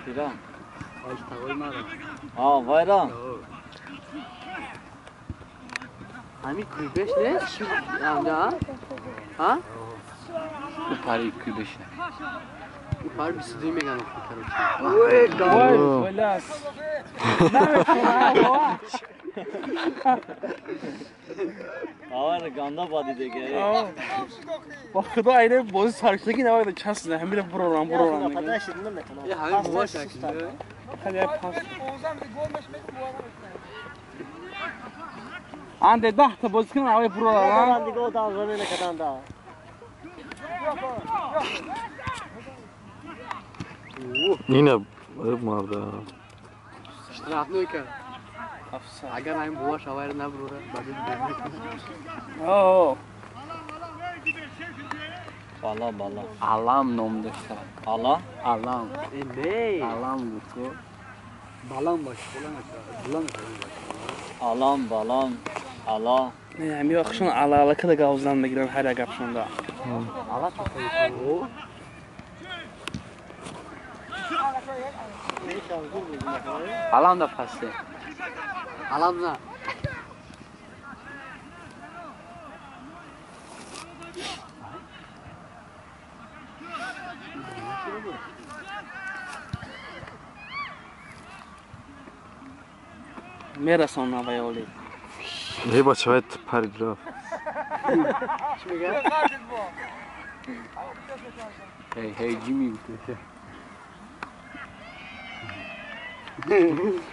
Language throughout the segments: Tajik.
Тира. А, вайра. Ҳамин кӯйбеш нест? Да? Ҳа? Пари кӯйбеш не. Пари 22 меган, короче. Ой, гол! Авар ганда бади деге. Ба худо айне бози саркшудагӣ навайда часна, ҳамира бурорам, бурорам. Я ҳамин буваш Хеле пас. Анде 10 та бозӣ кунам, авай бурорам. Нина марда. Штрафной кард. Агар ҳамин буваш авайро набурора, баъди О. Бала, бала. Алам ном дошта. Ала? Алам. Э, не. Алам гуфт. Балам бош, балам балам. Алам, балам, ала. Не, ҳамин вақтшон ала ала када гавздан мегиранд ҳар як гапшонда. Ала чоқо. Алам да пасте. Алам на. Мерасон авайоли. Эй бача, парид рафт. Чӣ мегӯяд? Ҳей, ҳей, Ҷимми гуфт.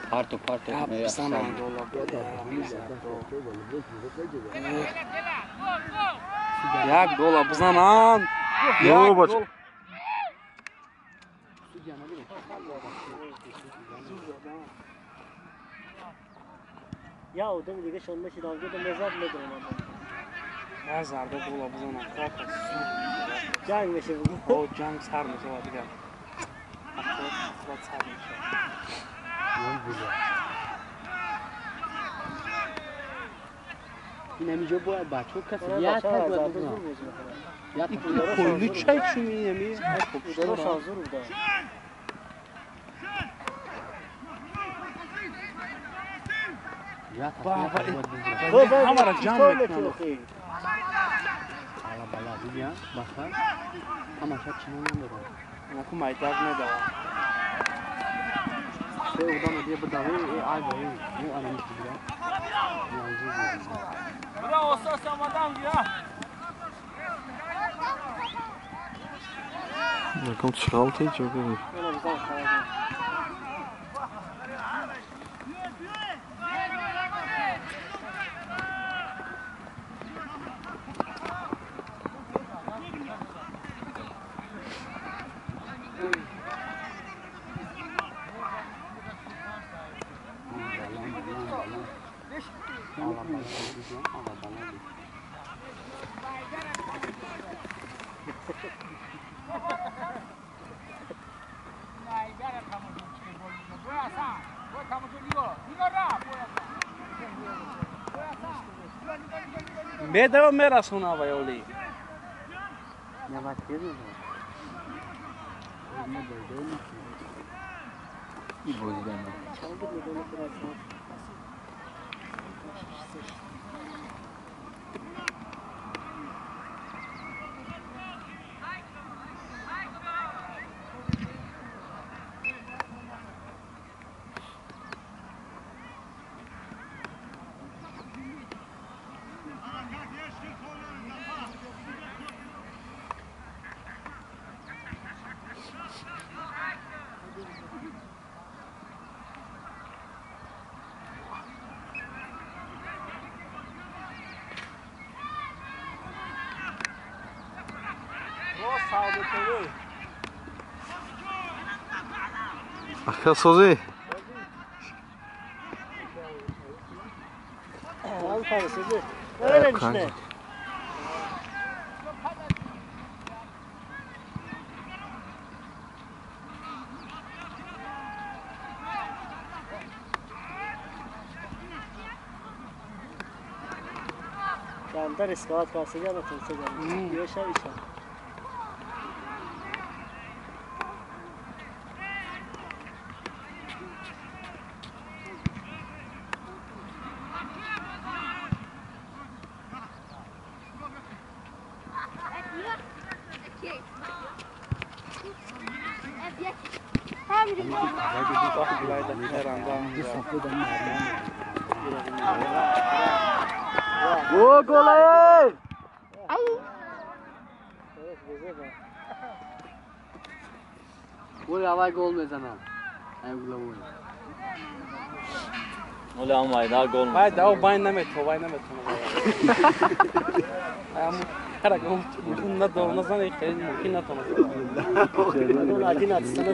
Парто, парто. Як гола бизананд. Ё бача. Я одами дига шон мешидам, гуфтам мезад медонам. Я зарба гола бизанам. Ҷанг мешавад. О, ҷанг сар мешавад дигар. Хват сар мешавад. Ин ҳаминҷо бояд бачаҳо касе як так бояд бизананд. Як Койлу чай чӣ меями? Ҳамаро ҷамъ мекунанд. Ала бала дидия баха ҳамаша чинон надорад. Наку майдак медавад. Се одам дия бидавӣ, э ай ба ин, ӯ ана миш бигира. Яком чғалте ҷо гирифт. Медава мерасон авайоли. Ака созӣ? Ганда рисковать кардага натонса ганда. Ёша иша. О, гол! Гол авай гол мезанад. Ай головой. Оле ам вайда гол. Вай да байн намето, вай намето. Ам хара гол мумкин надоназан, хеле мумкин натоназан. Один отстана.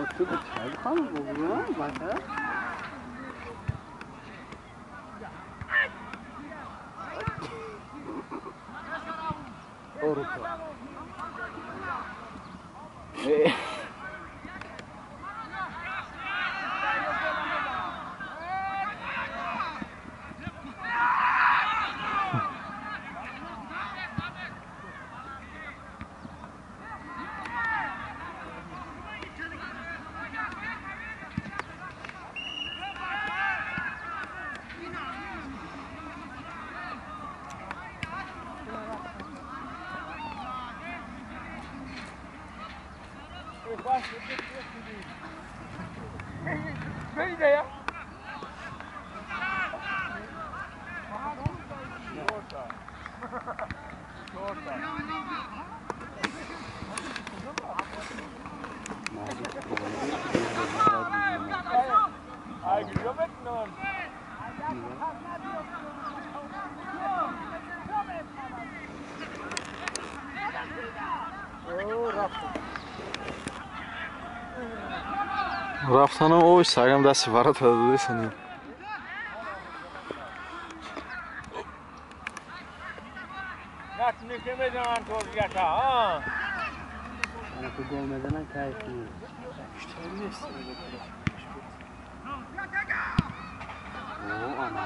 Отсюда чай хам бобуна, бата. Орука. Рафтанам ой сагам дасти варата додесани. Гол мезанан кайф. О, ана.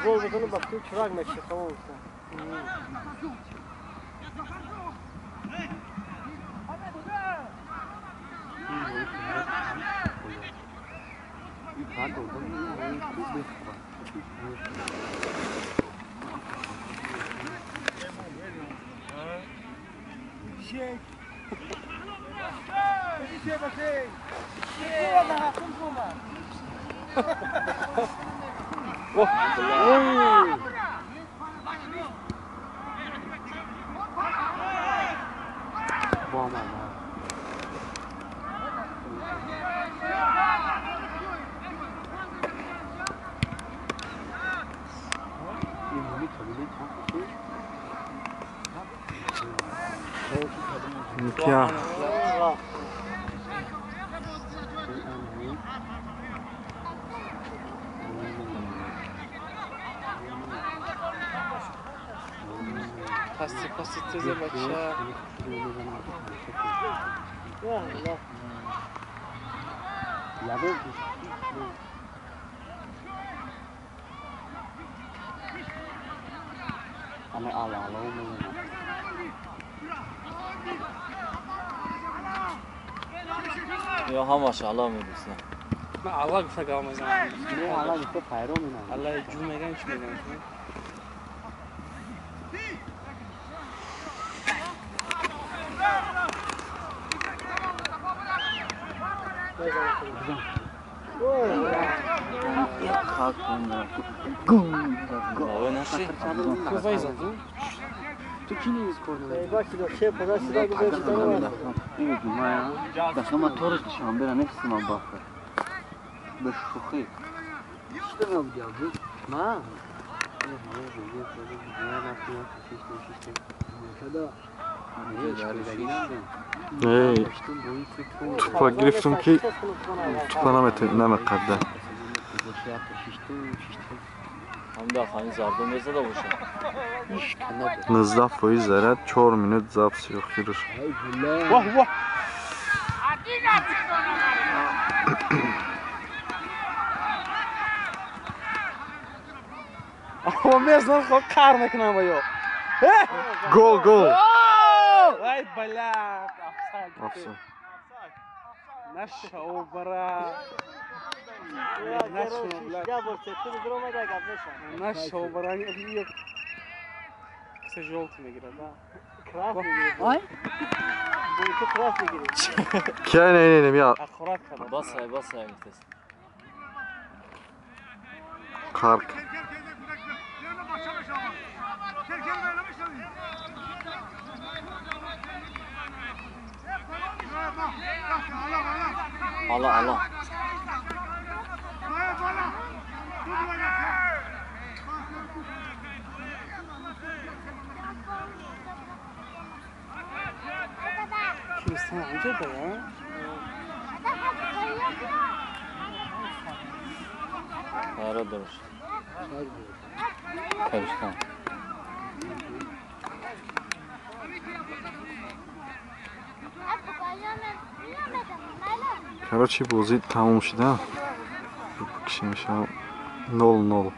Гол бизанам ба ту чирак меши тамом. Кия. Пасти, пасти, тезе бача. Ё ҳамаш Аллоҳ медонад. Ман Аллоҳ гуфта гап мезанам. Не, Аллоҳ гуфта пайро менам. Аллоҳ ҷу меган, чӣ меган? Хак гум. Ой, наши. Куфай зад. Ту чӣ низ кор надорӣ? Ма ториш душанбера нестам бахр. Ба шӯхӣ. Чӣ набуди абу? Ма? Эй, тупа гирифтум ки тупа намеқарда. Ҳамда хани зардум мезада боша. 19% заряд, 4 минут записи охираш. Воҳ воҳ. О, мезанам хо кар мекунам ба ё. Гол, гол. Ай, бля, офсайд. Офсайд. Наша обара. Наша обара. Киса жёлтый мегирад, да? Ай? Кия не не не мия. Аккурат када. Басай, басай гуфтест. Қарк. Ала, ала. Кристиан анҷо да? Ара дорш. Кристиан. Короче, бозӣ тамом шуда. Кишем шава 0-0.